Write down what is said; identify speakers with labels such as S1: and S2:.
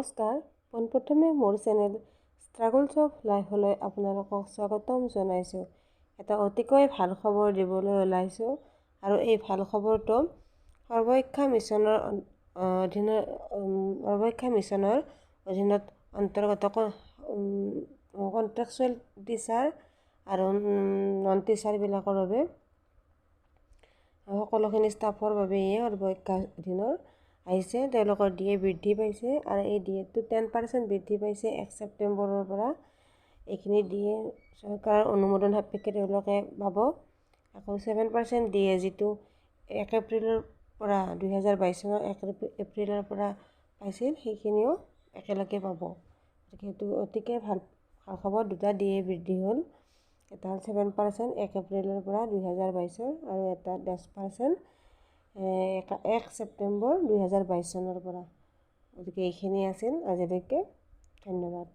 S1: নমস্কাৰ, পোনপ্ৰথমে মোৰ চেনেল ষ্ট্ৰাগলছ অফ লাইফলৈ আপোনালোকক স্বাগতম জনাইছোঁ। এটা অতিকৈ ভাল খবৰ দিবলৈ ওলাইছোঁ আৰু এই ভাল খবৰটো সৰ্বশিক্ষা মিছনৰ অধীনত, সৰ্বশিক্ষা মিছনৰ অধীনত অন্তৰ্গত কণ্ট্ৰেকচুৱেল টিচাৰ আৰু নন টিচাৰবিলাকৰ বাবে, সকলোখিনি ষ্টাফৰ বাবে সৰ্বশিক্ষা অধীনৰ আহিছে। তেওঁলোকৰ ডি এ বৃদ্ধি পাইছে আৰু এই ডি এটো 10% বৃদ্ধি পাইছে 1 ছেপ্টেম্বৰৰ পৰা। এইখিনি ডি এ চৰকাৰৰ অনুমোদন সাপেক্ষে তেওঁলোকে পাব। আকৌ 7% ডি এ যিটো 1 এপ্ৰিলৰ পৰা, 2022 চনৰ 1 এপ্ৰিলৰ পৰা পাইছিল, সেইখিনিও একেলগে পাব। গতিকে সেইটো অতিকে ভাল ভাল খবৰ। দুটা ডি এ বৃদ্ধি হ'ল। এটা হ'ল 7% 1 এপ্ৰিলৰ পৰা 2022ৰ আৰু এটা 10% 1 ছেপ্টেম্বৰ 2022 চনৰ পৰা। গতিকে এইখিনি আছিল আজিলৈকে। ধন্যবাদ।